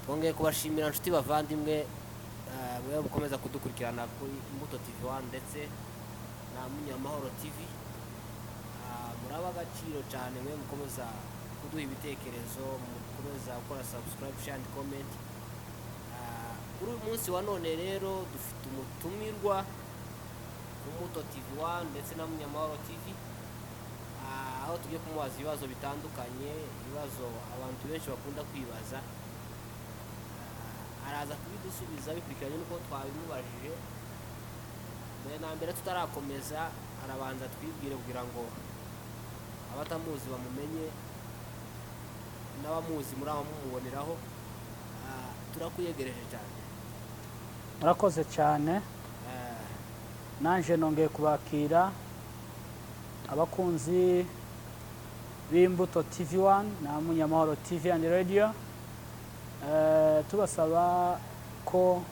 Twongeye kubashimira, nshuti bavandimwe, mwe mukomeza kudukurikirana kuri Imbuto TV 1 ndetse na Munyamahoro TV. Muraba agaciro cyane mwe mukomeza kuduha ibitekerezo, mukomeza gukora subscribe, share and comment. Kuri uyu munsi wa none rero dufite umutumirwa ku Mbuto TV 1 ndetse na Munyamahoro TV, aho tugiye kumubaza ibibazo bitandukanye, ibibazo abantu benshi bakunda kwibaza. Araza kubidusubiza bikurikiranye n'uko twabimubajije. Mbere na mbere, tutarakomeza, arabanza twibwire kugira ngo abatamuzi bamumenye, n'abamuzi muri abamumuboneraho. Turakwiyegereje cyane. Murakoze cyane. Nanje nongeye kubakira, abakunzi b'Imbuto TV 1 na Munyamahoro TV and Radio, tubasaba ko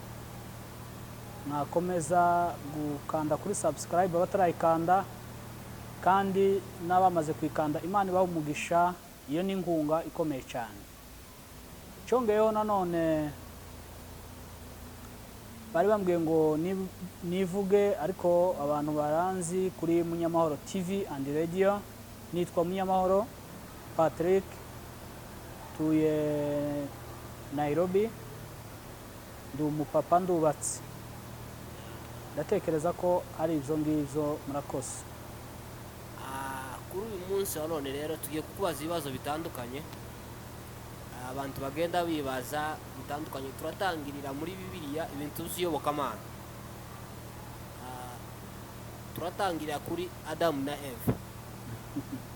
mwakomeza gukanda kuri subscribe abatarayikanda, kandi n'abamaze kuyikanda, Imana ibaha umugisha. Iyo ni inkunga ikomeye cyane. Cyongeyeho nanone, bari bambwiye ngo nivuge, ariko abantu baranzi kuri Munyamahoro TV and Radio. Nitwa Munyamahoro Patrick, tuye Nairobi, ndi umupapa, ndubatse. Ndatekereza ko ari ibyo ngibyo. Murakoze. Kuri uyu munsi wa none rero tugiye kukubaza ibibazo bitandukanye abantu bagenda bibaza bitandukanye. Turatangirira muri Bibiliya, ibintu by'iyobokamana. Turatangirira kuri Adamu na Eva,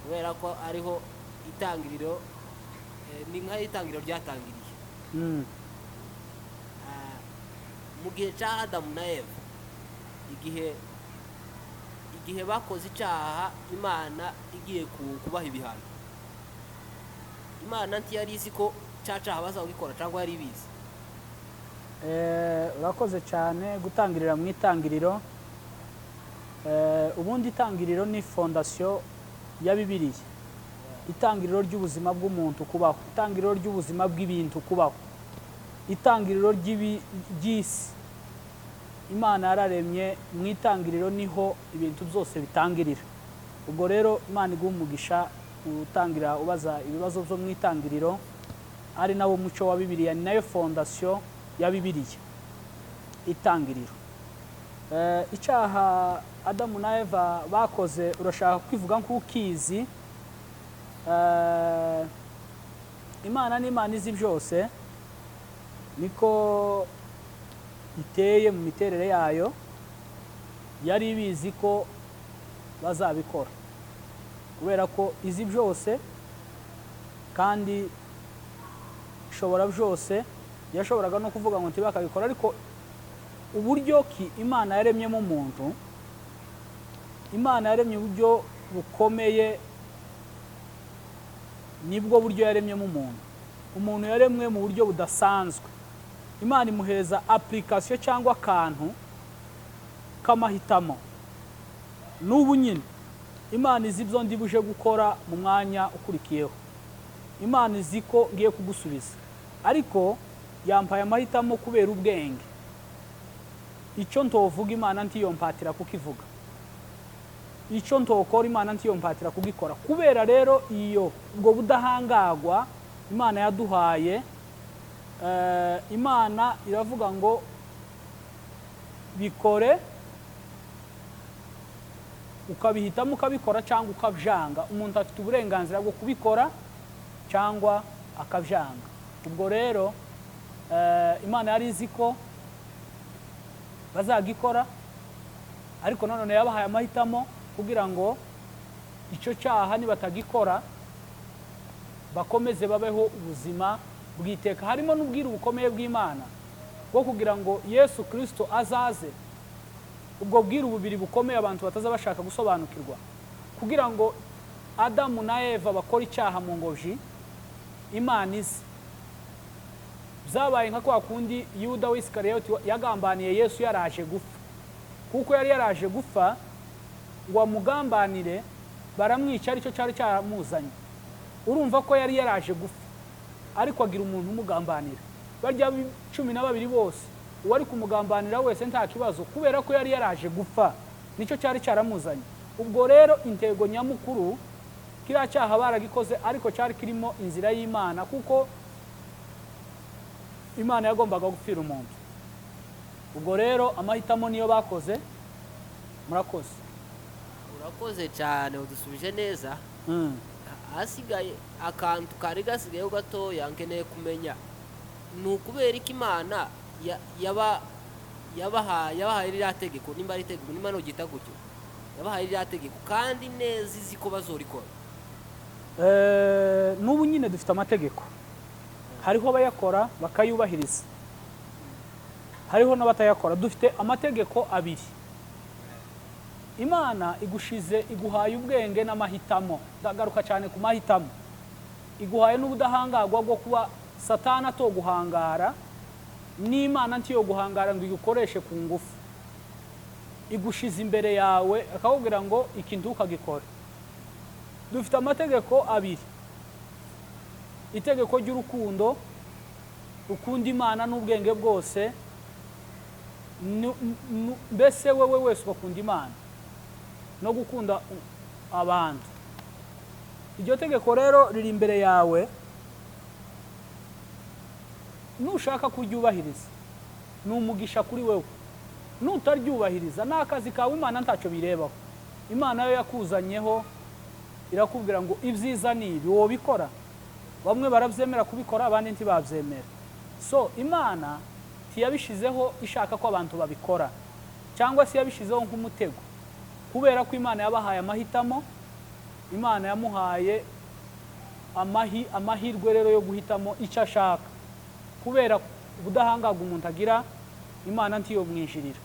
kubera ko ariho itangiriro, ni nk'aho itangiriro ryatangiriye. Mu gihe cya Adamu na Eva, igihe bakoze icyaha, Imana igiye kubaha ibihano, Imana ntiyari izi ko cya cyaha bazagikora, cyangwa yari ibizi? Urakoze cyane gutangirira mu itangiriro. Ubundi itangiriro ni fondation ya Bibiliya, itangiriro ry'ubuzima bw'umuntu kubaho, itangiriro ry'ubuzima bw'ibintu kubaho, itangiriro ry'isi. Imana yararemye, mu itangiriro niho ibintu byose bitangirira. Ubwo rero Imana iguha umugisha utangira ubaza ibibazo byo mu itangiriro, ari nawo muco wa Bibiliya, ni nayo fondation ya Bibiliya, itangiriro. Icyaha Adamu na Eva bakoze, urashaka kwivuga nk'ukizi. Imana ni Imana izi byose, niko iteye mu miterere yayo. Yari ibizi ko bazabikora kubera ko izi byose kandi ishobora byose. Yashoboraga no kuvuga ngo ntibakabikora, ariko uburyo ki Imana yaremyemo umuntu, Imana yaremye uburyo bukomeye, nibwo buryo yaremyemo umuntu. Umuntu yaremwe mu buryo budasanzwe. Imana imuheza application cyangwa akantu k'amahitamo. N'ubu nyine Imana izi ibyo ndi buje gukora mu mwanya ukurikiyeho. Imana izi ko ngiye kugusubiza, ariko yampaye amahitamo kubera ubwenge. Icyo ntovuga, Imana ntiyompatira kukivuga. Icyo ntokora, Imana ntiyompatira kugikora. Kubera rero iyo ubwo budahangagwa Imana yaduhaye, Imana iravuga ngo bikore, ukabihitamo ukabikora cyangwa ukabyanga. Umuntu afite uburenganzira bwo kubikora cyangwa akabyanga. Ubwo rero Imana yari izi ko bazagikora, ariko nanone yabahaye amahitamo kugira ngo icyo cyaha nibatagikora bakomeze babeho ubuzima bw'iteka. Harimo n'ubwiru bukomeye bw'Imana bwo kugira ngo Yesu Kirisito azaze. Ubwo bwiru bubiri bukomeye abantu bataza bashaka gusobanukirwa, kugira ngo Adamu na Eva bakore icyaha mu ngobyi Imana izi. Byabaye nka kwa kundi Yuda w'Isikariyoti yagambaniye Yesu yaraje gupfa, kuko yari yaraje gupfa ngo amugambanire, baramwica, aricyo cyari cyaramuzanye. Urumva ko yari yaraje gupfa, ariko agira umuntu umugambanira. Barya 12 bose, uwari kumugambanira wese nta kibazo, kubera ko yari yaraje gupfa, nicyo cyari cyaramuzanye. Ubwo rero intego nyamukuru, kiriya cyaha baragikoze, ariko cyari kirimo inzira y'Imana, kuko Imana yagombaga gupfira umuntu. Ubwo rero amahitamo niyo bakoze. Murakoze. Urakoze cyane, udusubije neza. Hasigaye akantu kari gasigayeho gatoya nkeneye kumenya, ni ukubera ko Imana yabahaye ririya tegeko, nimba ari itegeko, nimba nugita gutyo, yabahaye ririya tegeko kandi neza izi ko bazorikora. N'ubu nyine dufite amategeko, hariho abayakora bakayubahiriza, hariho n'abatayakora. Dufite amategeko abiri. Imana igushize, iguhaye ubwenge n'amahitamo. Ndagaruka cyane ku mahitamo. Iguhaye n'ubudahangarwa bwo kuba Satani atoguhangara, n'Imana ntiyo guhangara ngo igukoreshe ku ngufu. Igushize imbere yawe akakubwira ngo iki ntukagikore. Dufite amategeko abiri: itegeko ry'urukundo, ukunda Imana n'ubwenge bwose, mbese wewe wese ugakunda Imana no gukunda abantu. Iryo tegeko rero riri imbere yawe, nushaka kuryubahiriza ni umugisha kuri wewe, nutaryubahiriza ni akazi kawe, Imana ntacyo birebaho. Imana yo yakuzanyeho irakubwira ngo ibyiza ni ibi, wobikora. Bamwe barabyemera kubikora, abandi ntibabyemera. So Imana ntiyabishizeho ishaka ko abantu babikora, cyangwa se yabishizeho nk'umutego, kubera ko Imana yabahaye amahitamo. Imana yamuhaye amahirwe rero yo guhitamo icyo ashaka, kubera ubudahangarwa umuntu agira, Imana ntiyomwinjirira.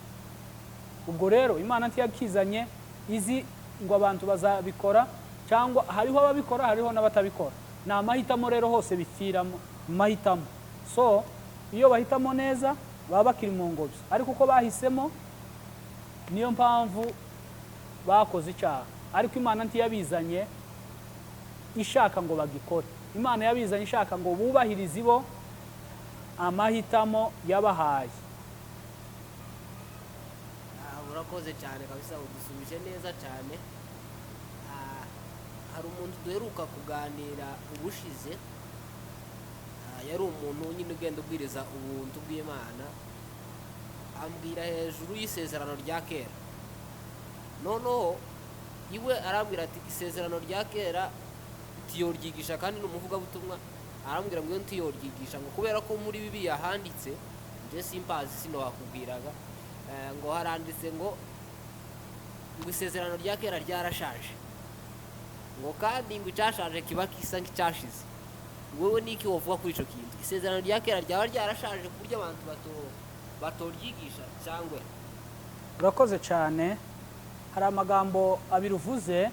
Ubwo rero Imana ntiyakizanye izi ngo abantu bazabikora, cyangwa hariho ababikora hariho n'abatabikora. Ni amahitamo rero, hose bipfiramo mahitamo. So iyo bahitamo neza baba bakiri mu ngobyi, ariko uko bahisemo niyo mpamvu bakoze icyaha. Ariko Imana ntiyabizanye ishaka ngo bagikore, Imana yabizanye ishaka ngo bubahirize ibo amahitamo yabahaye. Urakoze cyane kabisa, udusubije neza cyane. Hari umuntu duheruka kuganira ubushize, yari umuntu nyine ugenda ubwiriza ubuntu bw'Imana, ambwira hejuru y'isezerano rya kera. Noneho iwe arambwira ati isezerano rya kera ntiyoryigisha, kandi ni umuvugabutumwa. Arambwira ngo ntiyoryigisha, ngo kubera ko muri Bibiliya handitse, nje simpazi sinowakubwiraga, ngo haranditse ngo isezerano rya kera ryarashaje, ngo kandi ngo icyashaje kiba gisa nk'icyashize. Wowe niki wovuga kuri icyo kintu? Isezerano rya kera ryaba ryarashaje ku buryo abantu batoryigisha cyangwa? Urakoze cyane. Hari amagambo abiri uvuze,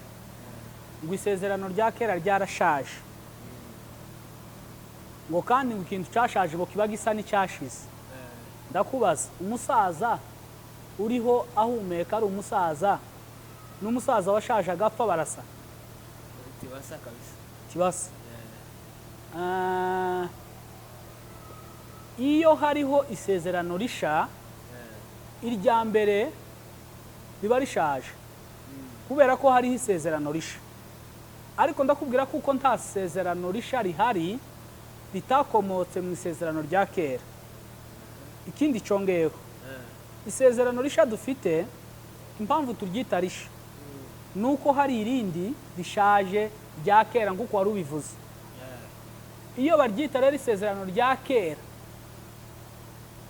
ngo isezerano rya kera ryarashaje, ngo kandi ngo ikintu cyashaje ngo kiba gisa n'icyashize. Ndakubaza, umusaza uriho ahumeka ari umusaza n'umusaza washaje agapfa barasa? Tibasa kabisa. Tibasa. Iyo hariho isezerano risha, irya mbere riba rishaje kubera ko hariho isezerano risha. Ariko ndakubwira kuko nta sezerano risha rihari ritakomotse mu isezerano rya kera. Ikindi congeyeho, isezerano risha dufite, impamvu turyita risha nuko hari irindi rishaje rya kera nk'uko wari ubivuze. Iyo baryita rero isezerano rya kera,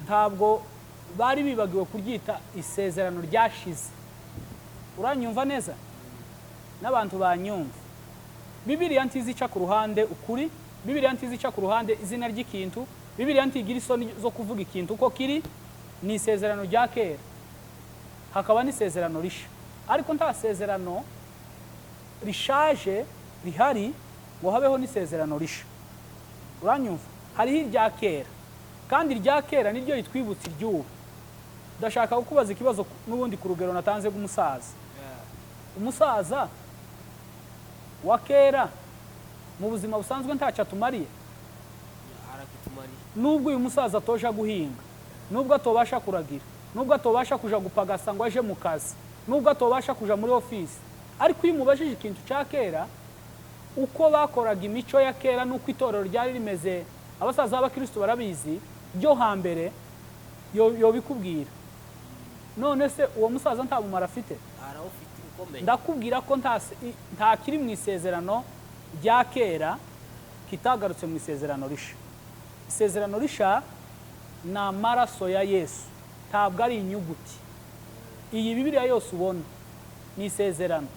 ntabwo bari bibagiwe kuryita isezerano ryashize. Uranyumva neza? N'abantu banyumva. Bibiliya ntizica ku ruhande ukuri, Bibiliya ntizica ku ruhande izina ry'ikintu, Bibiliya ntigira isoni zo kuvuga ikintu uko kiri. Ni isezerano rya kera, hakaba n'isezerano risha. Ariko nta sezerano rishaje rihari ngo habeho n'isezerano risha. Uranyumva? Hariho irya kera, kandi irya kera niryo ritwibutsa iry'ubu. Ndashaka kukubaza ikibazo n'ubundi ku rugero natanze rw'umusaza. Umusaza wa kera mu buzima busanzwe ntacyo atumariye? Bumariye. Nubwo uyu musaza atoja guhinga, nubwo atobasha kuragira, nubwo atobasha kuja gupagasa ngo aje mu kazi, nubwo atobasha kuja muri ofisi, ariko iyo umubajije ikintu cya kera, uko bakoraga imico ya kera n'uko itorero ryari rimeze, abasaza b'abakristo barabizi byo hambere, yobikubwira. None se uwo musaza nta mumaro afite? Arawufite ukomeye. Ndakubwira ko nta kiri mu isezerano rya kera kitagarutse mu isezerano risha. Isezerano risha ni amaraso ya Yesu, ntabwo ari inyuguti. Iyi Bibiliya yose ubona ni isezerano,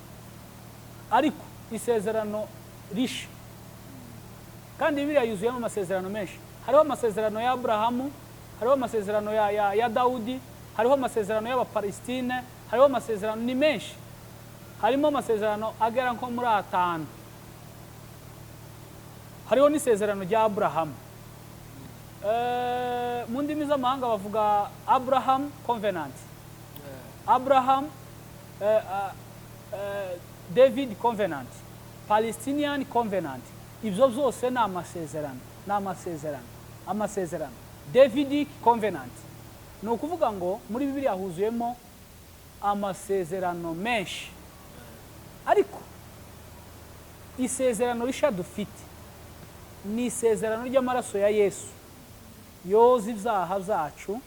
ariko isezerano risha. Kandi Bibiliya yuzuyemo amasezerano menshi. Hariho amasezerano ya Aburahamu, hariho amasezerano ya Dawudi, hariho amasezerano y'Abapalestine, hariho amasezerano ni menshi. Harimo amasezerano agera nko muri 5. Hariho n'isezerano rya Aburahamu. Mu ndimi z'amahanga bavuga Abraham Covenant, Abraham David Covenant, Palestinian Covenant. Ibyo byose ni amasezerano, ni amasezerano, amasezerano. Davidic Covenant. Ni ukuvuga ngo muri Bibiliya huzuyemo amasezerano menshi, ariko isezerano risha dufite ni isezerano ry'amaraso ya Yesu yoza ibyaha byacu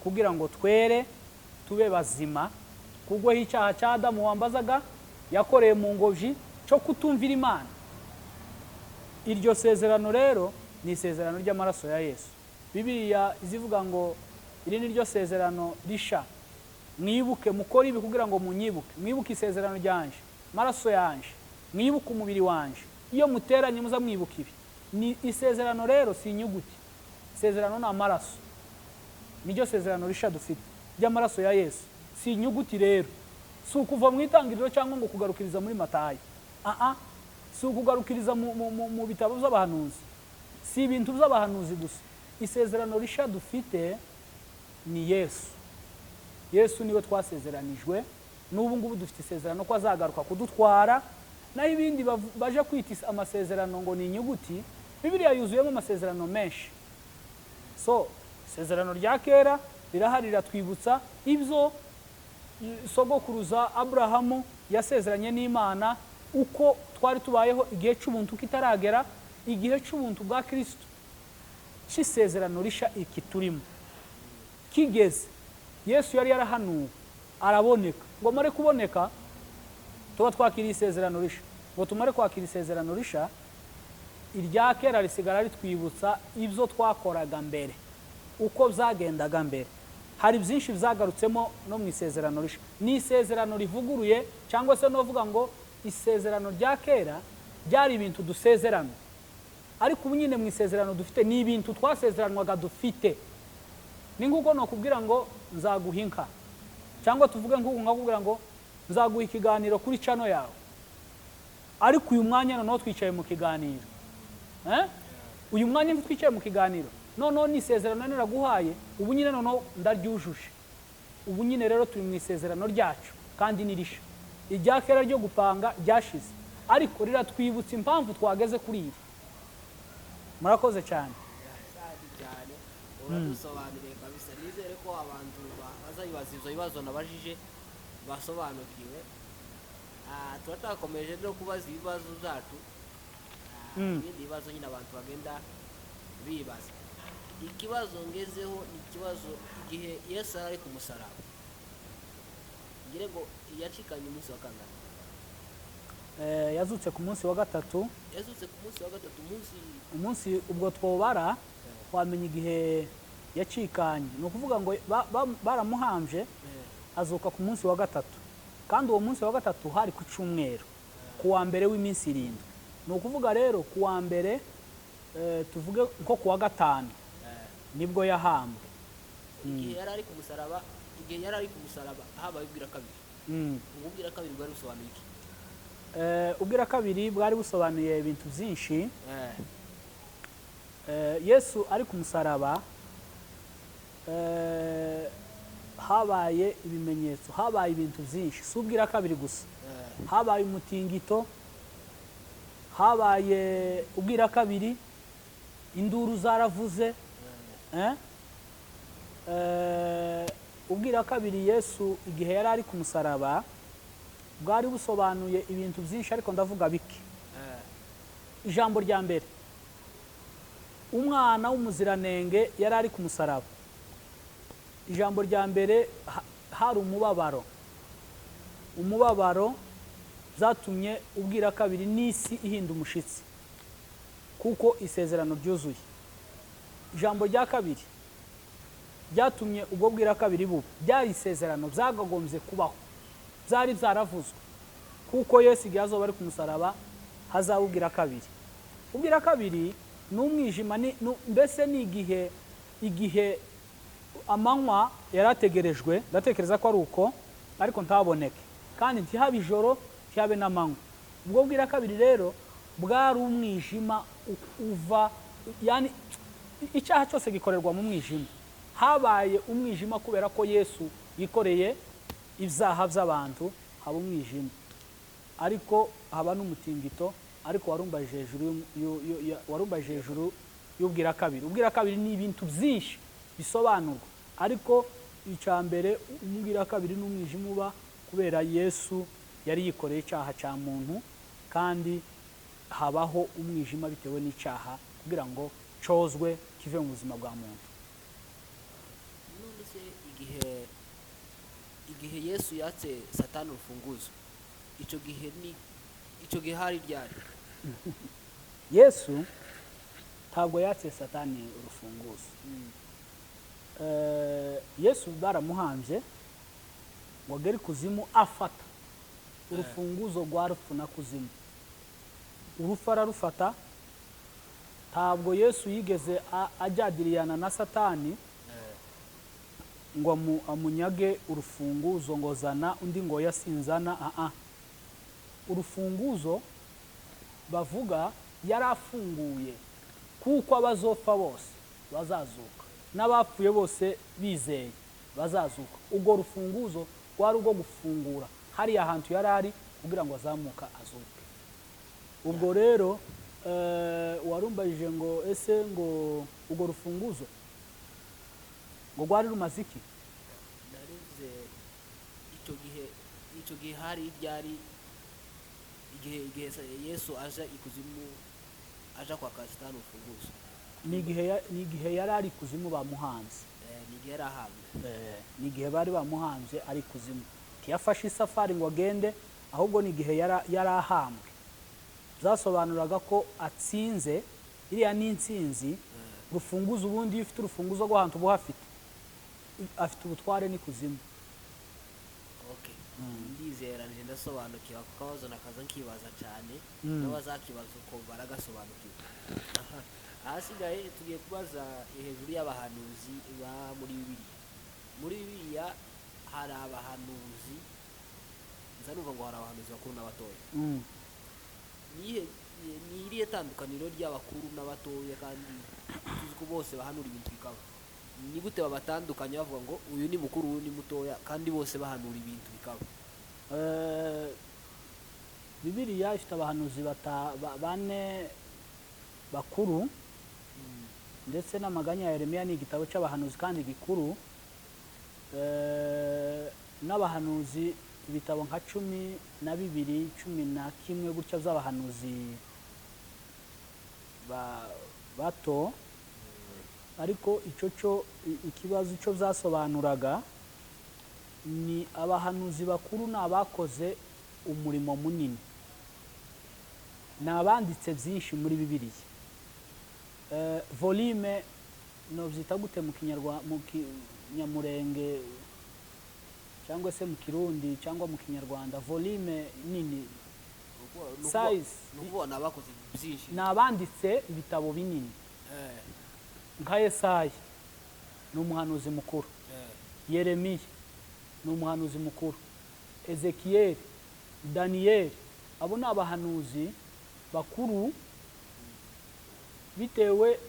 kugira ngo twere tube bazima, kugweho icyaha cya Adamu wambazaga yakoreye mu ngobyi cyo kutumvira Imana. Iryo sezerano rero ni isezerano ry'amaraso ya Yesu. Bibiliya izivuga ngo iri ni ryo sezerano risha, mwibuke mukore ibi kugira ngo munyibuke, mwibuke isezerano ryanje, amaraso yanje, mwibuke umubiri wanje. Iyo muteranye muza mwibuka ibi. Ni isezerano rero, si inyuguti. Isezerano ni amaraso, niryo sezerano risha dufite ry'amaraso ya Yesu. Si inyuguti rero, si ukuva mu itangiriro cyangwa ngo kugarukiriza muri Matayo, si ukugarukiriza mu bitabo by'abahanuzi, si ibintu by'abahanuzi gusa. Isezerano risha dufite ni Yesu. Yesu niwe twasezeranijwe, n'ubu ngubu dufite isezerano ko azagaruka kudutwara. Naho ibindi baje kwita amasezerano ngo ni inyuguti, Bibiliya yuzuyemo amasezerano menshi. So isezerano rya kera rirahari, riratwibutsa ibyo sogokuruza Aburahamu yasezeranye n'Imana, uko twari tubayeho igihe cy'ubuntu kitaragera, igihe cy'ubuntu bwa Kristo cy'isezerano risha iki turimo kigeze. Yesu yari yarahanuwe araboneka, ngo amare kuboneka tuba twakiriye isezerano risha. Ngo tumare kwakira isezerano risha, irya kera risigara ritwibutsa ibyo twakoraga mbere, uko byagendaga mbere. Hari byinshi byagarutsemo no mu isezerano risha. Ni isezerano rivuguruye, cyangwa se novuga ngo isezerano rya kera byari ibintu dusezerana, ariko ubu nyine mu isezerano dufite ni ibintu twasezeranwaga dufite. Ni nk'uko nokubwira ngo nzaguha inka, cyangwa tuvuge nk'uko nkakubwira ngo nzaguha ikiganiro kuri channel yawe, ariko uyu mwanya noneho twicaye mu kiganiro. Uyu mwanya twicaye mu kiganiro, noneho ni isezerano naraguhaye, ubu nyine noneho ndaryujuje. Ubu nyine rero turi mu isezerano ryacu kandi ni risha. Irya kera ryo gupanga ryashize, ariko riratwibutsa impamvu twageze kuri iri. Murakoze cyane. Cyane, uradusobanuriye kabisa. Nizere ko abantu bazabibaza ibyo bibazo nabajije basobanukiwe. Turatakomeje no kubaza ibibazo byacu, ibindi bibazo nyine abantu bagenda bibaza. Ikibazo ngezeho ni ikibazo igihe Yesu ari ku musaraba, ngire ngo yacikanye umunsi wa kangahe? Yazutse ku munsi wa gatatu. Yazutse ku munsi wa gatatu, umunsi ubwo twobara twamenya igihe yacikanye. Ni ukuvuga ngo baramuhambye azuka ku munsi wa gatatu, kandi uwo munsi wa gatatu hari ku cyumweru, ku wa mbere w'iminsi 7. Ni ukuvuga rero ku wa mbere, tuvuge nko ku wa gatanu nibwo yahambwe. Igihe yari ari ku musaraba, igihe yari ari ku musaraba habaye ubwira kabiri. Ubwira kabiri bwari busobanuye iki? Ubwira kabiri bwari busobanuye ibintu byinshi. Yesu ari ku musaraba, habaye ibimenyetso, habaye ibintu byinshi. Si ubwira kabiri gusa, habaye umutingito, habaye ubwira kabiri. Induru zaravuze. Eh? Ubwira kabiri Yesu igihe yari ari ku musaraba bwari busobanuye ibintu byinshi, ariko ndavuga bike. Ijambo rya mbere, umwana w'umuziranenge yari ari ku musaraba. Ijambo rya mbere, hari umubabaro. Umubabaro byatumye ubwira kabiri n'isi ihinda umushitsi, kuko isezerano ryuzuye. Ijambo rya kabiri byatumye ubwo bwira kabiri buba, byari isezerano byagagombye kubaho, byari byaravuzwe kuko Yesu igihe azoba ari ku musaraba hazaba ubwira kabiri. Ubwira kabiri ni umwijima, mbese ni igihe amanywa yari ategerejwe, ndatekereza ko ari uko, ariko ntaboneke, kandi ntihabe ijoro, ntihabe n'amanywa. Ubwo bwira kabiri rero bwari umwijima uva, yani icyaha cyose gikorerwa mu mwijima. Habaye umwijima kubera ko Yesu yikoreye ibyaha by'abantu, haba umwijima, ariko haba n'umutingito. Ariko warumbaje hejuru y'ubwira kabiri. Ubwira kabiri ni ibintu byinshi bisobanurwa, ariko icya mbere, ubwira kabiri n'umwijima uba kubera Yesu yari yikoreye icyaha cya muntu, kandi habaho umwijima bitewe n'icyaha kugira ngo cozwe kive mu buzima bwa muntu. None se igihe Yesu yatse Satani urufunguzo, icyo gihe hari ryari? Yesu ntabwo yatse Satani urufunguzo. Yesu baramuhambye ngo agere ikuzimu, afata urufunguzo rwa rupfu na kuzimu, urupfu ararufata. Ntabwo Yesu yigeze ajyadiriyana na Satani ngo amunyage urufunguzo, ngo zana undi, ngo yasinzana. Aa, urufunguzo bavuga yari afunguye, kuko abazopfa bose bazazuka, n'abapfuye bose bizeye bazazuka. Ubwo rufunguzo rwari urwo gufungura hariya hantu yari ari kugira ngo azamuka azuke. Ubwo rero warumbajije ngo ese ngo urwo rufunguzo ngo rwari rumaze iki? Narivuze icyo gihe hari ryari, igihe Yesu aja ikuzimu, aja kwaka Satani urufunguzo? Ni igihe yari ari ikuzimu bamuhanze. Ni igihe yari ahabwe. Ni igihe bari bamuhanze ari ikuzimu. Ntiyafashe isafari ngo agende, ahubwo ni igihe yari ahambwe. Byasobanuraga ko atsinze, iriya ni intsinzi. Urufunguzo, ubundi iyo ufite urufunguzo rw'ahantu uba uhafite, afite ubutware n'ikuzimu. Okay, ndizera nje ndasobanukiwe. Ako kabazo nakaza nkibaza cyane, n'abazakibaza uko baragasobanukiwe. Aha, ahasigaye tugiye kubaza hejuru y'abahanuzi ba muri Bibiliya. Muri Bibiliya hari abahanuzi, nza numva ngo hari abahanuzi bakuru n'abatoya. Ni irihe tandukaniro ry'abakuru n'abatoya, kandi tuzi ko bose bahanura ibintu bikaba? Ni gute babatandukanya bavuga ngo uyu ni mukuru, uyu ni mutoya, kandi bose bahanura ibintu bikaba? Bibiliya ifite abahanuzi bane bakuru, ndetse n'amaganya ya Yeremiya ni igitabo cy'abahanuzi kandi gikuru. N'abahanuzi ibitabo nka 12, 11 gutya by'abahanuzi bato. Ariko icyo cyo ikibazo icyo byasobanuraga ni abahanuzi bakuru ni abakoze umurimo munini, ni abanditse byinshi muri Bibiliya. Volume nobyita gute mu Kinyarwanda, mu Kinyamurenge cyangwa se mu Kirundi cyangwa mu Kinyarwanda, volume nini? Size. Ni ukuvuga ni abakoze byinshi. Ni abanditse ibitabo binini. Nka Yesaya ni umuhanuzi mukuru, Yeremiya ni umuhanuzi mukuru, Ezekiyeli, Daniyeli, abo ni abahanuzi bakuru bitewe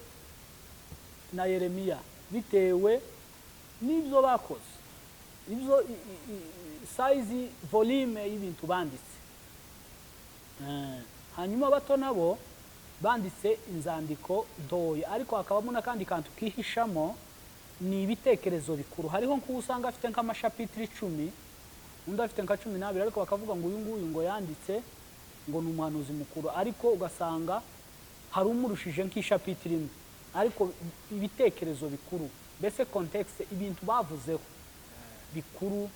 na Yeremiya, bitewe n'ibyo bakoze, ibyo size, volume y'ibintu banditse. Hanyuma bato nabo Banditse inzandiko ntoya, ariko hakabamo n'akandi kantu kihishamo, ni ibitekerezo bikuru. Hariho nk'uwo usanga afite nk'amashapitiri 10, undi afite nka 12, ariko bakavuga ngo uyu nguyu ngo yanditse ngo ni umuhanuzi mukuru, ariko ugasanga hari umurushije nk'ishapitiri imwe, ariko ibitekerezo bikuru, mbese context, ibintu bavuzeho bikuru,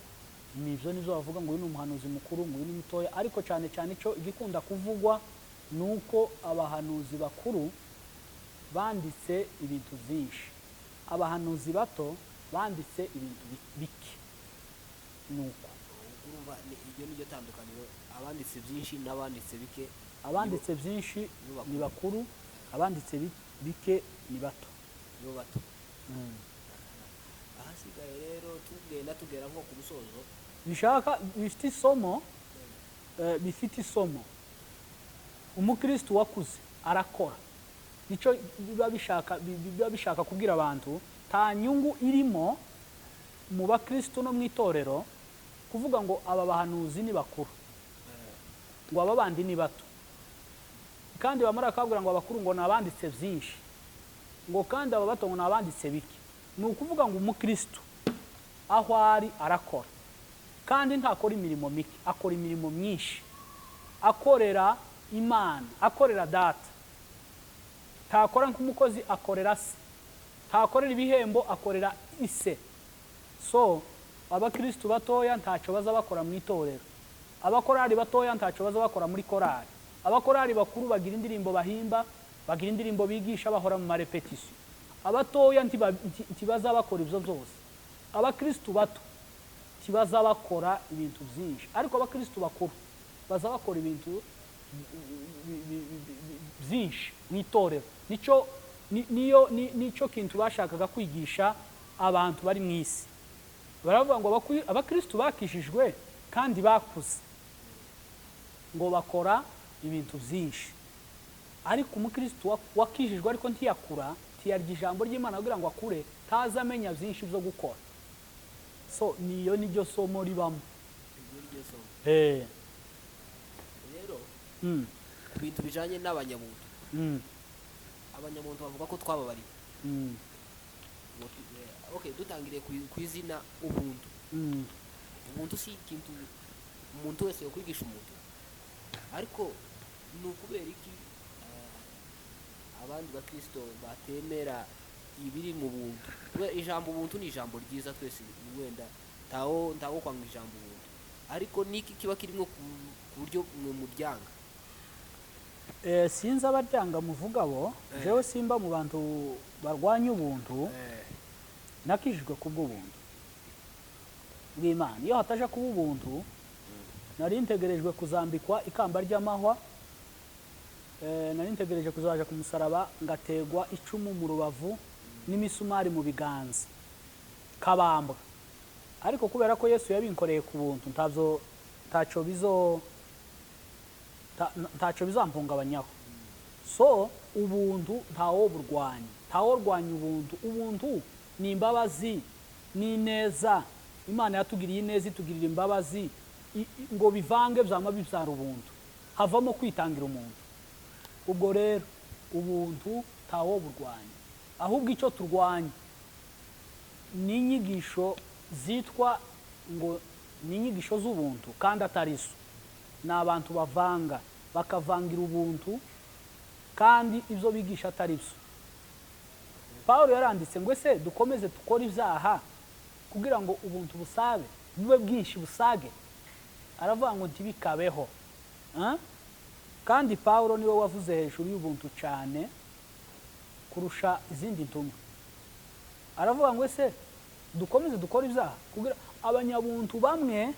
nibyo nibyo bavuga ngo uyu ni umuhanuzi mukuru, ngo uyu ni mutoya. Ariko cyane cyane icyo igikunda kuvugwa ni uko abahanuzi bakuru banditse ibintu byinshi, abahanuzi bato banditse ibintu bike. Nuko Urumva iryo ni ryo tandukaniro, abanditse byinshi n'abanditse bike. Abanditse byinshi nibo ni bakuru, abanditse bike ni bato. Nibo bato. Ahasigaye rero tugenda tugera nko ku musozo. Bishaka bifite isomo, bifite isomo. Umukristo wakuze arakora, nicyo biba bishaka kubwira abantu. Nta nyungu irimo mu bakristo no mu itorero kuvuga ngo aba bahanuzi ni bakuru, ngo aba bandi ni bato, kandi bamara bakabwira ngo abakuru ngo ni abanditse byinshi, ngo kandi aba bato ngo ni abanditse bike. Ni ukuvuga ngo umukristo aho ari arakora, kandi ntakora imirimo mike, akora imirimo myinshi, akorera Imana, akorera Data. Ntakora nk'umukozi, akorera se. Ntakorera ibihembo, akorera ise. So abakristu batoya ntacyo baza bakora mu itorero, abakorari batoya ntacyo baza bakora muri korari. Abakorari bakuru bagira indirimbo bahimba, bagira indirimbo bigisha, bahora mu marepetisiyo. Abatoya ntibaza bakora ibyo byose. Abakristu bato ntibaza bakora ibintu byinshi, ariko abakristu bakuru baza bakora ibintu byinshi mu itorero. Nicyo niyo nicyo kintu bashakaga kwigisha abantu bari mu isi. Baravuga ngo abakristu bakijijwe kandi bakuze ngo bakora ibintu byinshi, ariko umukristu wakijijwe ariko ntiyakura, ntiyarya ijambo ry'Imana kugira ngo akure, ntazi amenya byinshi byo gukora. So niyo niryo somo ribamo. Iryo ni ryo somo. Rero ku bintu bijanye n'abanyabuntu, abanyamuntu bavuga ko twababariwe. Ngo okay, dutangiriye ku izina ubuntu. Ubuntu si ikintu umuntu wese yakwigisha umuntu, ariko ni ukubera iki abandi bakristo batemera ibiri mu buntu? Kubera ijambo ubuntu ni ijambo ryiza, twese wenda ntawo kwanga ijambo ubuntu, ariko niki kiba kirimo ku buryo mwe muryanga? Sinzi abaryanga muvuga bo. Jewe simba mu bantu barwanya ubuntu. Nakijijwe kubw'ubuntu bw'Imana. Iyo hataje kuba ubuntu, nari ntegerejwe kuzambikwa ikamba ry'amahwa, nari ntegereje kuzaja ku musaraba ngategwa icumu mu rubavu n'imisumari mu biganza kabambwa. Ariko kubera ko Yesu yabinkoreye ku buntu, ntabyo ntacyo bizo ntacyo bizampungabanyaho. So ubuntu ntawo burwanya, ntawo rwanya ubuntu. Ubuntu ni imbabazi n'ineza. Imana yatugiriye ineza, itugirira imbabazi, ngo bivange byama bibyara ubuntu, havamo kwitangira umuntu. Ubwo rero ubuntu ntawo burwanya, ahubwo icyo turwanya ni inyigisho zitwa ngo ni inyigisho z'ubuntu kandi atari zo. Ni abantu bavanga, bakavangira ubuntu kandi ibyo bigisha atari byo. Paul yaranditse ngo ese dukomeze dukore ibyaha kugira ngo ubuntu busabe bube bwinshi busage? Aravuga ngo ntibikabeho. Kandi Paul niwe wavuze hejuru y'ubuntu cyane kurusha izindi ntumwa. Aravuga ngo ese dukomeze dukore ibyaha kugira abanyabuntu bamwe,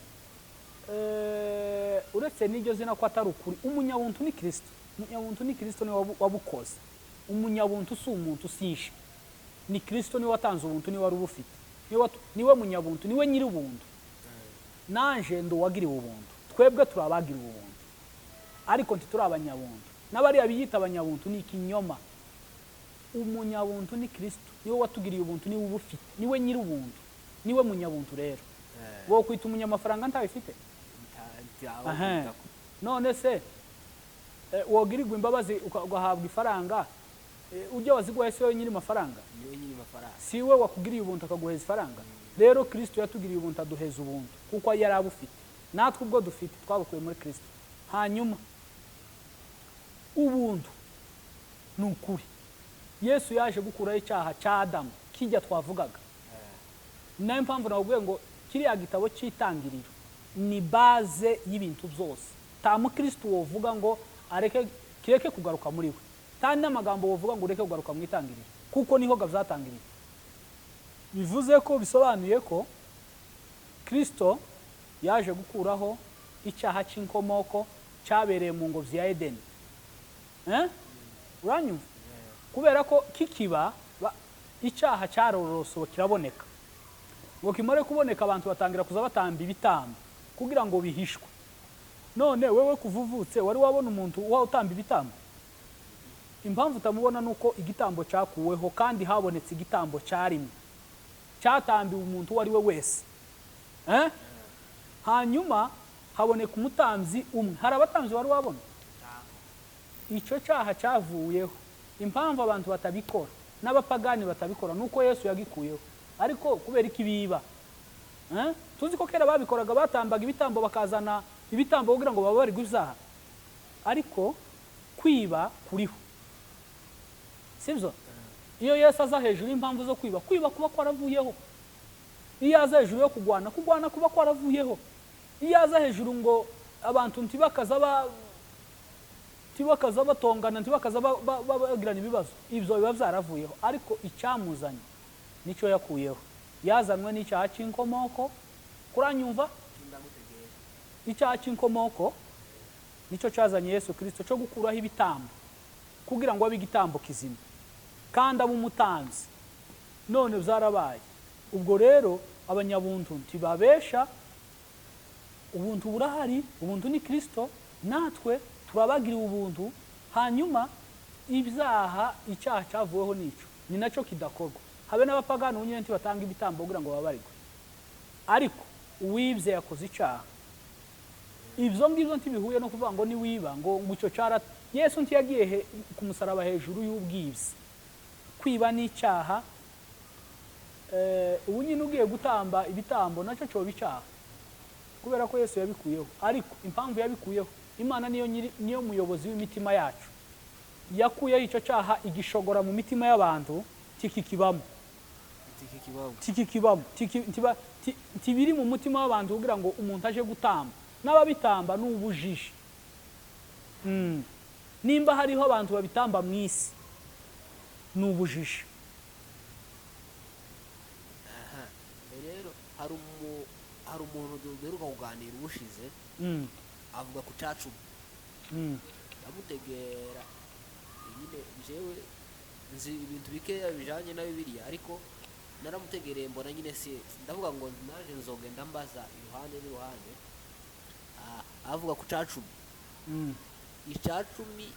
uretse n'iryo zina ko atari ukuri, umunyabuntu ni Kristo. Umunyabuntu ni Kristo, niwe wabukoze. Umunyabuntu si umuntu, si ni Kristo, niwe watanze ubuntu, niwe wari ubufite, niwe munyabuntu, niwe nyiri ubuntu. Nanje ndi uwagiriwe ubuntu, twebwe turi abagiriwe ubuntu, ariko ntituri abanyabuntu. N'abariya biyita abanyabuntu ni ikinyoma. Umunyabuntu ni Kristo, niwe watugiriye ubuntu, niwe ubufite, niwe nyiri ubuntu, niwe munyabuntu. Rero wowe kwita umunyamafaranga ntabifite? None se Wogirirwa imbabazi ugahabwa ifaranga, ujya waziguhaye si wowe nyiri mafaranga? Niwe nyiri mafaranga. Si we wakugiriye ubuntu akaguheza ifaranga? Rero Kristo yatugiriye ubuntu aduheza ubuntu kuko yari abufite, natwe ubwo dufite twabukuye muri Kristo. Hanyuma ubuntu ni ukuri. Yesu yaje gukuraho icyaha cya Adamu kijya twavugaga. Ni nayo mpamvu nakubwiye ngo kiriya gitabo cy'Itangiriro ni base y'ibintu byose. Nta mukristo wovuga ngo areke kireke kugaruka muri we, nta n'amagambo wovuga ngo ureke kugaruka mu Itangiriro, kuko niho byatangiriye. Bivuze ko, bisobanuye ko Kristo yaje gukuraho icyaha cy'inkomoko cyabereye mu ngobyi ya Edeni. Uranyumva? Kubera ko kikiba icyaha cyarorosowe kiraboneka, ngo kimare kuboneka abantu batangira kuza batamba ibitambo kugira ngo bihishwe. None wewe kuva uvutse wari wabona umuntu uba utamba ibitambo? Impamvu utamubona ni uko igitambo cyakuweho kandi habonetse igitambo cyarimwe cyatambiwe umuntu uwo ari we wese. Hanyuma haboneka umutambyi umwe. Hari abatambyi wari wabona? Icyo cyaha cyavuyeho. Impamvu abantu batabikora n'abapagani batabikora ni uko Yesu yagikuyeho. Ariko kubera iki biba? Tuzi ko kera babikoraga, batambaga ibitambo, bakazana ibitambo kugira ngo bababarirwe ibyaha. Ariko kwiba kuriho, sibyo? Iyo Yesu aza hejuru y'impamvu zo kwiba, kwiba kuba kwaravuyeho. Iyo aza hejuru yo kugwana, kugwana kuba kwaravuyeho. Iyo aza hejuru ngo abantu ntibakaza batongana, ntibakaza bagirana ibibazo, ibyo biba byaravuyeho. Ariko icyamuzanye nicyo yakuyeho. Yazanwe n'icyaha cy'inkomoko. Kuranyumva? Icyaha cy'inkomoko nicyo cyazanye Yesu Kristo cyo gukuraho ibitambo kugira ngo abe igitambo kizima kandi abe umutambyi. None byarabaye. Ubwo rero abanyabuntu ntibabesha, ubuntu burahari, ubuntu ni Kristo, natwe turabagiriwe ubuntu. Hanyuma ibyaha, icyaha cyavuweho nico, ni nacyo kidakorwa. Habe n'abapagani ubu nyine ntibatanga ibitambo kugira ngo bababarigwe. Ariko uwibye yakoze icyaha. Ibyo ngibyo ntibihuye no kuvuga ngo niwiba ngo icyo cyara. Yesu ntiyagiye ku musaraba hejuru y'ubwibzi. Kwiba ni icyaha. Ubu nyine ugiye gutamba ibitambo nacyo cyoba icyaha, kubera ko Yesu yabikuyeho. Ariko impamvu yabikuyeho, Imana niyo nyiri, niyo muyobozi w'imitima yacu. Yakuyeho icyo cyaha igishogora mu mitima y'abantu, tikikibamo. Tikikibamo. Tibiri mu mutima w'abantu kugira ngo umuntu aje gutamba. N'ababitamba ni ubujiji. Nimba hariho abantu babitamba mu isi ni ubujiji. Rero hari umuntu duheruka kuganira ubushize, avuga ku cacumi. Ndamutegera nyine, jewe nzi ibintu bikeya bijanye na Bibiliya, ariko naramutegereye mbona nyine si ndavuga ngo naje nzogenda mbaza iruhande n'iruhande. Avuga ku cacumi. Icacumi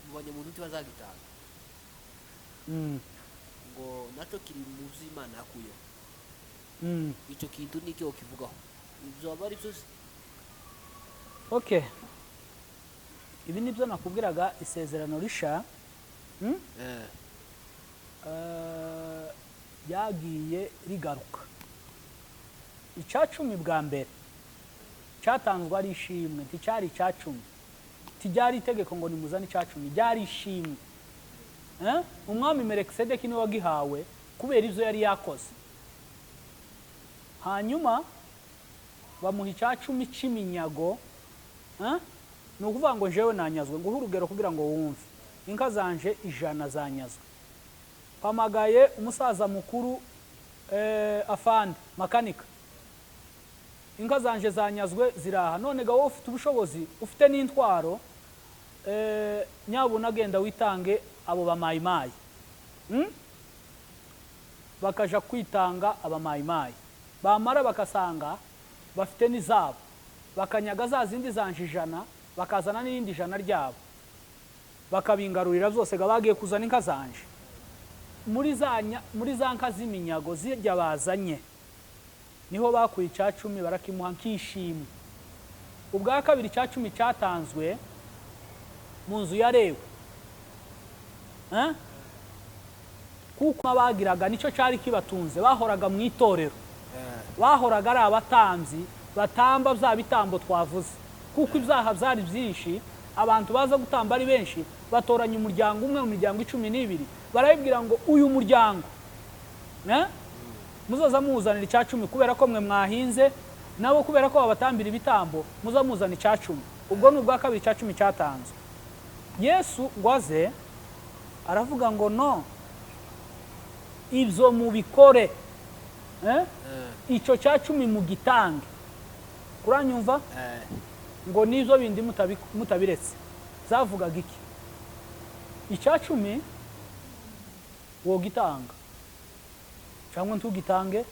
mu banyamuntu ntibazagitanga. Ngo naco kiri mu vy'Imana yakuyeho. Ico kintu nicyo kivugaho, ibyo aba ari byo. Okay, ibi nibyo nakubwiraga, isezerano risha ryagiye rigaruka. Icacumi bwa mbere cyatanzwe ari ishimwe, nticyari icacumi, ntiryari itegeko ngo nimuzane icacumi, ryari ishimwe. Umwami Melkisedeki niwe wagihawe kubera ibyo yari yakoze. Hanyuma bamuha icacumi cy'iminyago. Ni ukuvuga ngo jewe nanyazwe, nguhe urugero kugira ngo wumve. Inka zanje 100 zanyazwe. Mpamagaye umusaza mukuru, afande makanika, inka zanje zanyazwe ziraha, none ga wowe ufite ubushobozi, ufite n'intwaro, nyabuna agenda witange abo bamayimayi. Bakaja kwitanga abamayimayi, bamara bakasanga bafite n'izabo, bakanyaga za zindi zanje 100, bakazana n'irindi 100 ryabo, bakabingarurira byose, ga bagiye kuzana inka zanje. Muri za nka z'iminyago zijya bazanye niho bakuye icacumi barakimuha nk'ishimwe. Ubwa kabiri icacumi cyatanzwe Mu nzu ya Lewi. Eh? Kuko bagiraga nicyo cyari kibatunze, bahoraga mu itorero, bahoraga ari abatambyi batamba bya bitambo twavuze. Kuko ibyaha byari byinshi, abantu baza gutamba ari benshi, batoranya umuryango umwe mu miryango 12, barabibwira ngo uyu muryango, eh? Muzaza muwuzanira icya cumi, kubera ko mwe mwahinze, nabo kubera ko babatambira ibitambo, muza muzana icya cumi. Ubwo ni ubwa kabiri icya cumi cyatanzwe. Yesu ngo aze aravuga ngo no, ibyo mubikore, eh? Icyo cya cumi mugitange. Kuranyumva? Ngo n'ibyo bindi mutabiretse. Zavugaga iki? Icya cumi wogitanga cyangwa ntugitange,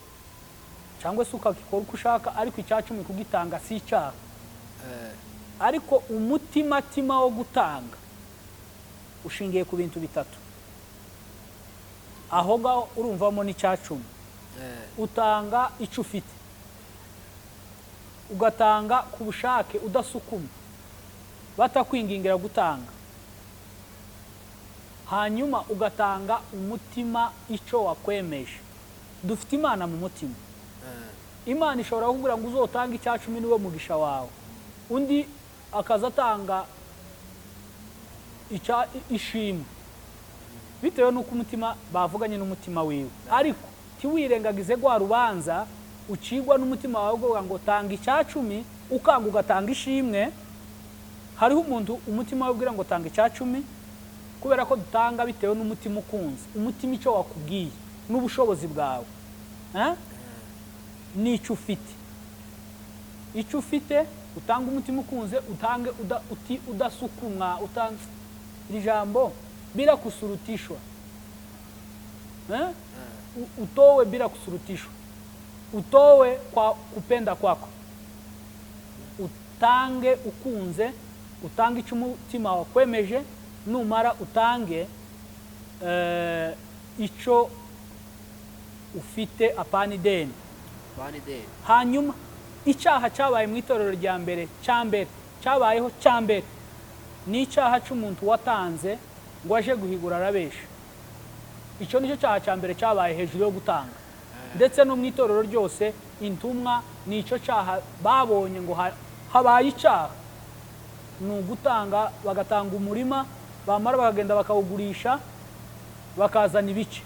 cyangwa se ukagikora uko ushaka, ariko icya cumi kugitanga si icyaha. Ariko umutimatima wo gutanga ushingiye ku bintu bitatu. Aho ngaho urumvamo n'icya cumi. Utanga icyo ufite, ugatanga ku bushake udasukuma, batakwingingira gutanga. Hanyuma ugatanga umutima icyo wakwemeje. Dufite Imana mu mutima. Imana ishobora kukubwira ngo uzotange icya cumi, niwo mugisha wawe. Undi akaza atanga ishimwe bitewe n'uko umutima bavuganye n'umutima wiwe. Ariko ntiwirengagize rwa rubanza ucigwa n'umutima wawe uvuga ngo tanga icya cumi, ukanga ugatanga ishimwe. Hariho umuntu umutima we ubwira ngo tanga icya cumi, kubera ko dutanga bitewe n'umutima ukunze, umutima icyo wakubwiye n'ubushobozi bwawe, eh? N'icyo ufite. Icyo ufite utanga umutima ukunze, utange udasukumwa, utange iri jambo bila kusurutishwa, eh? Utowe bila kusurutishwa, utowe kwa kupenda kwako. Utange ukunze, utange icyo umutima wakwemeje, numara utange icyo ufite, apana ideni. Apana ideni. Hanyuma icyaha cyabaye mu itorero rya mbere, cya mbere cyabayeho, cya mbere ni icyaha cy'umuntu watanze ngo aje guhigura arabesha. Icyo nicyo cyaha cya mbere cyabaye hejuru yo gutanga. Ndetse no mu itorero ryose intumwa ni icyo cyaha babonye ngo habaye icyaha, ni ugutanga, bagatanga umurima, bamara bakagenda bakawugurisha, bakazana ibice,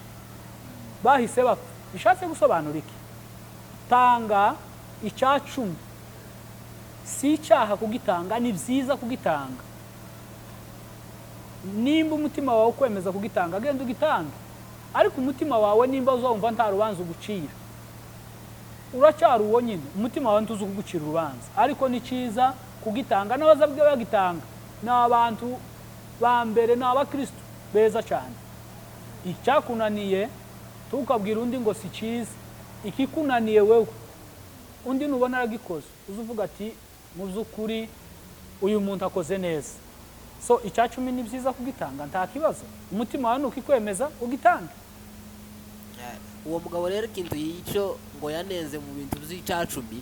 bahise bapfa. Bishatse gusobanura iki? Tanga icya cumi si icyaha kugitanga, ni byiza kugitanga. Nimba umutima wawe ukwemeza kugitanga, genda ugitange. Ariko umutima wawe nimba uzumva nta rubanza ugucira, uracyari uwo nyine, umutima wawe ntuzi kugucira urubanza. Ariko ni cyiza kugitanga, n'abaza bagitanga ni abantu ba mbere, ni abakristo beza cyane. Icyakunaniye tukabwira undi ngo si cyiza, ikikunaniye wewe undi nubona aragikoze uze uvuga ati mu by'ukuri uyu muntu akoze neza. So icya cumi ni byiza kugitanga, nta kibazo, umutima wawe nukikwemeza ugitange. Uwo mugabo rero ikintu yico ngo yanenze mu bintu by'icacumi,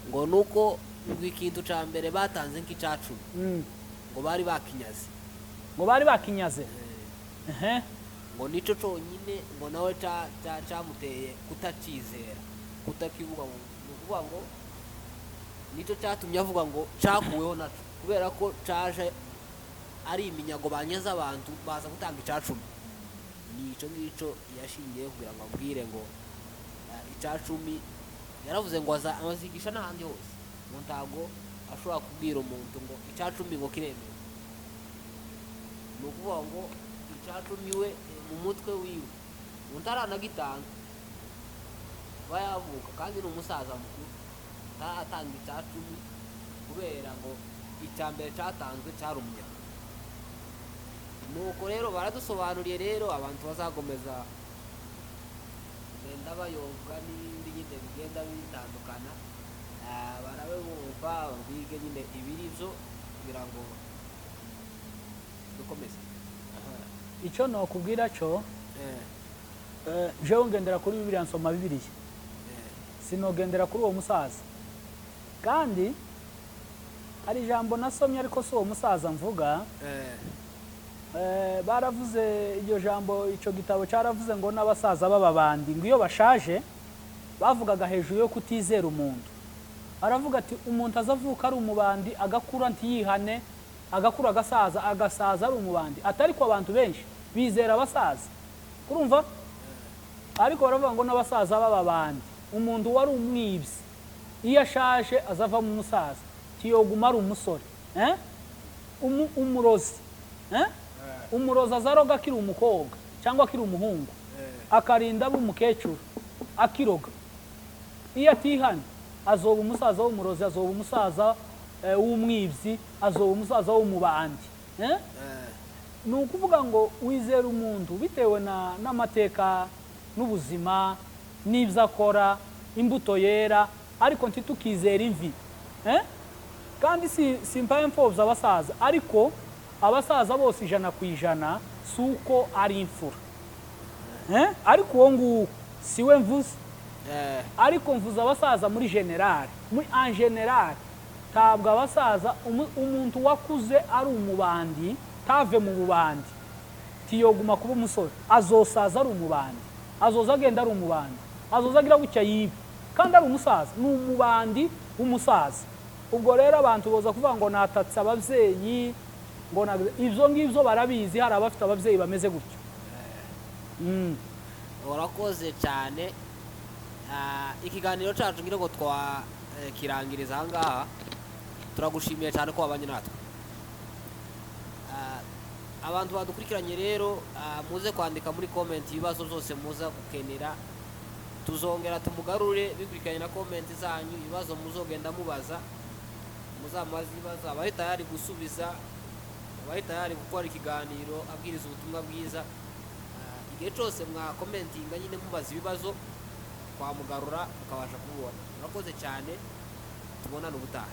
ngo nuko ngo ikintu ca mbere batanze nk'icacumi, ngo bari bakinyaze. Ngo bari bakinyaze. Ngo nico conyine ngo nawe camuteye kutacizera, kutakivuga. Ngo ni ukuvuga ngo nico catumye avuga ngo cakuweho naco, kubera ko caje ari iminyago banyaze abantu baza gutanga icacumi. Ni ico ngico yashingiye kugira ngo abwire ngo icacumi. Yaravuze ngo azigisha n'ahandi hose, ngo ntago ashobora kubwira umuntu ngo icacumi ngo kiremewe. Ni ukuvuga ngo icacumi we, mu mutwe wiwe umuntu aranagitanga bayavuka, kandi ni umusaza mukuru ataratanga icacumi, kubera ngo icya mbere cyatanzwe cyari umunyago. Nuko rero baradusobanuriye rero abantu bazakomeza kugenda bayobwa n'ibindi nyine bigenda bitandukana, barabe bumva bige nyine ibiri byo kugira ngo dukomeze. Icyo nokubwira cyo, jewe ngendera kuri Bibiliya, nsoma Bibiliya, sinogendera kuri uwo musaza. Kandi Hari ijambo nasomye, ariko si uwo musaza mvuga. Baravuze iryo jambo, icyo gitabo cyaravuze ngo n'abasaza b'ababandi ngo iyo bashaje, bavugaga hejuru yo kutizera umuntu. Aravuga ati umuntu azavuka ari umubandi, agakura ntiyihane, agakura, agasaza, agasaza ari umubandi. Atari ko abantu benshi bizera abasaza, urumva? Ariko baravuga ngo n'abasaza b'ababandi, umuntu wari umwibyi iyo ashaje azavamo umusaza, tiyoguma ari umusore, eh? Umurozi, eh? Umurozi azaroga akiri umukobwa cyangwa akiri umuhungu, akarinda aba umukecuru akiroga. Iyo atihanye azoba umusaza w'umurozi, azoba umusaza w'umwibyi, azoba umusaza w'umubandi, eh? Ni ukuvuga ngo wizera umuntu bitewe n'amateka n'ubuzima n'ibyo akora, imbuto yera, ariko ntitukizere imvi, eh? Kandi si simpaye mfobya abasaza, ariko abasaza bose 100% si uko ari imfura, eh? Ariko uwo nguwo si we mvuze. Ariko mvuze abasaza muri général, muri en général. Ntabwo abasaza, umuntu wakuze ari umubandi tave mu bubandi tiyoguma kuba umusore, azosaza ari umubandi, azoza agenda ari umubandi, azoza agira gutya yibe kandi ari umusaza, ni umubandi w'umusaza. Ubwo rero abantu boza kuvuga ngo natatse ababyeyi, ngo ibyo ngibyo barabizi, hari abafite ababyeyi bameze gutyo. Urakoze cyane. Ikiganiro cyacu ngira ngo twakirangiriza aha ngaha. Turagushimiye cyane ko wabanye natwe. Abantu badukurikiranye rero, muze kwandika muri comment ibibazo byose muza gukenera, tuzongera tumugarure bikurikiranye na comment zanyu. Ibibazo muzogenda mubaza, muzamubaze ibibazo, abari tayari gusubiza, abari tayari gukora ikiganiro abwiriza ubutumwa bwiza. Igihe cyose mwakomentinga nyine mubaza ibibazo, twamugarura mukabasha kumubona. Murakoze cyane, tubonane ubutaha.